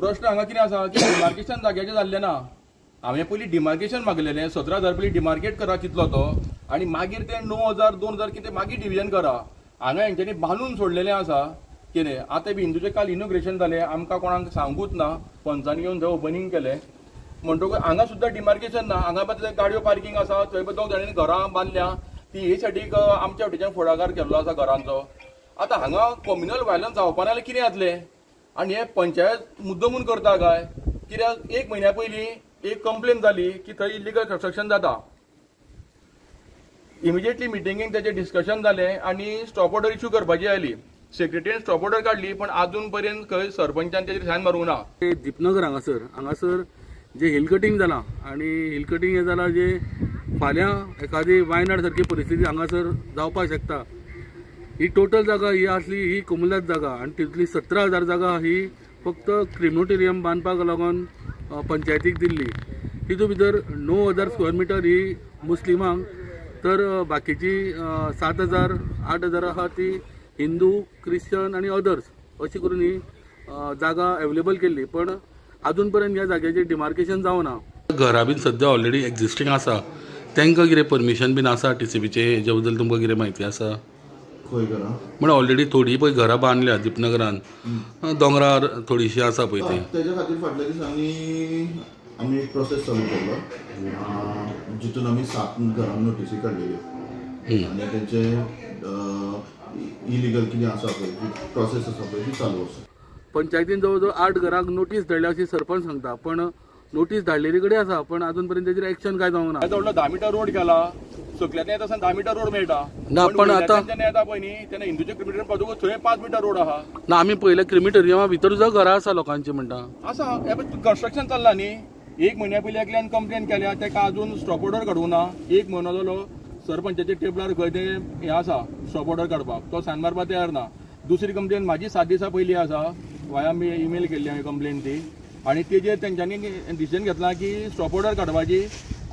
प्रश्न हांगा कितें आसा की डिमार्केशन जाग्याचें जाल्लें ना. हांवें पयलीं डिमार्केशन मागलेलें 17,000 पयलीं डिमार्केट करा कितलो तो आनी मागीर ते 9,000 2,000 कितें मागीर डिविजन करा. हांगा हेंच्यांनी बांदून सोडलेलें आसा कितें. आतां बी हिंदूचें काल इनोग्रेशन जालें, आमकां कोणाक सांगूच ना, पंचांनी येवन थंय ओपनींग केलें. म्हणटकूच हांगा सुद्दां डिमार्केशन ना. हांगा पळय गाडयो पार्किंग आसा, थंय पळय दोग जाणांनी घरां बांदल्या ती हे सायडीक आमच्या वटेच्यान फुडाकार केल्लो आसा घरांचो. आतां हांगा कम्युनल व्हायलन्स जावपा नाजाल्यार कितें जातलें? आनी हे पंचायत मुद्दमून करता काय कित्याक? एक म्हयन्या पयलीं एक कंप्लेन जाली की थंय इलिगल कन्स्ट्रक्शन जाता. इमिजिएटली मिटिंगेक तेजें डिस्कशन जालें आनी स्टॉप ऑर्डर इश्यू करपाची आयली. सेक्रेटरीन स्टॉप ऑर्डर काडली, पण आजून पर्यंत खंय सरपंचान तेजेर सायन मारूंक ना. दीपनगर हांगासर जे हिल कटिंग जालां आनी हिल कटिंग हें जालां जे फाल्यां एखादी वायनाड सारकी परिस्थिती हांगासर जावपाक शकता. ही टोटल जागा ही आसली ही कोमुनिदाद जागा आनी तितली 17,000 जागा ही फक्त क्रिमोटेरियम बांदपाक लागून पंचायतीक दिल्ली. तितून भितर 9,000 स्क्वेअर मिटर ही मुस्लिमांक, तर बाकीची 7,000 8,000 आहा ती हिंदू, क्रिश्चन आनी अदर्स अशी करून ही जागा अवेलेबल केल्ली. पण अजून पर्यंत ह्या जाग्याचें डिमार्केशन जावना. घरां बीन सद्या ऑलरेडी एक्झिस्टींग आसा, तांकां कितें परमिशन बीन आसा टीसीपीचें? हेज्या बद्दल तुमकां कितें म्हायती आसा? खंय घरां म्हळ्यार ऑलरेडी थोडी पळय घरां बांदल्या दीपनगरान, दोंगरार थोडीशी आसा पळय ती. तेज्या खातीर फाटल्या दिसांनी आमी एक प्रोसेस चालू केल्लो जितून आमी 7 घरांक नोटीसी काडलेल्यो आनी तेंचे इलिगल कितें आसा पळय प्रोसेस आसा पळय ती चालू आसा. पंचायतीन जवळ जवळ 8 घरांक नोटीस धाडल्या अशी सरपंच सांगता, पण नोटीस धाडलेली कडेन आसा पण अजून पर्यंत तेजेर एक्शन काय जावंक ना. व्हडलो 10 मिटर रोड केला, सकल्यान येता आसतना 10 मिटर रोड मेळटा ना, पण आतां जेन्ना येता पळय न्ही तेन्ना हिंदूचे क्रिमिटेरियम पावतकूच थंय 5 मिटर रोड आहा ना. आमी पयलें क्रिमिटेरियमा भितर सुद्दां घरां आसा लोकांची म्हणटा आसा. कन्स्ट्रक्शन चल्लां न्ही. एक म्हयन्या पयलीं एकल्यान कंप्लेन केल्या, ताका अजून स्टॉप ऑर्डर काडूंक ना. एक म्हयनो जालो सरपंचाच्या टेबलार खंय तें हें आसा स्टॉप ऑर्डर काडपाक, तो सायन मारपाक तयार ना. दुसरी कंप्लेन म्हाजी 7 दिसां पयलीं आसा, वाया आमी ईमेल केल्ली हांवें कंप्लेन ती, आनी तेजेर तेंच्यांनी डिसिजन घेतलां की स्टॉप ऑर्डर काडपाची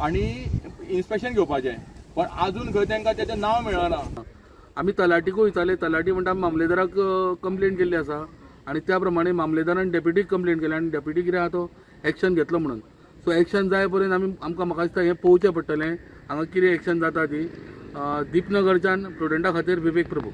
आनी इन्स्पेक्शन घेवपाचें, पण अजून खंय तांकां तेचें नांव मेळना. आमी तलाटीकूय विचारलें, तलाटी म्हणटा मामलेदाराक कंप्लेन केल्ली आसा आनी त्या प्रमाणे मामलेदारान डेप्युटीक कंप्लेन केली आनी डेप्युटी कितें आहा तो एक्शन घेतलो म्हणून. सो एक्शन जाय पर्यंत आमी आमकां म्हाका दिसता हें पळोवचें पडटलें हांगा कितें एक्शन जाता ती. दीपनगरच्यान प्रुडंटा खातीर विवेक प्रभू.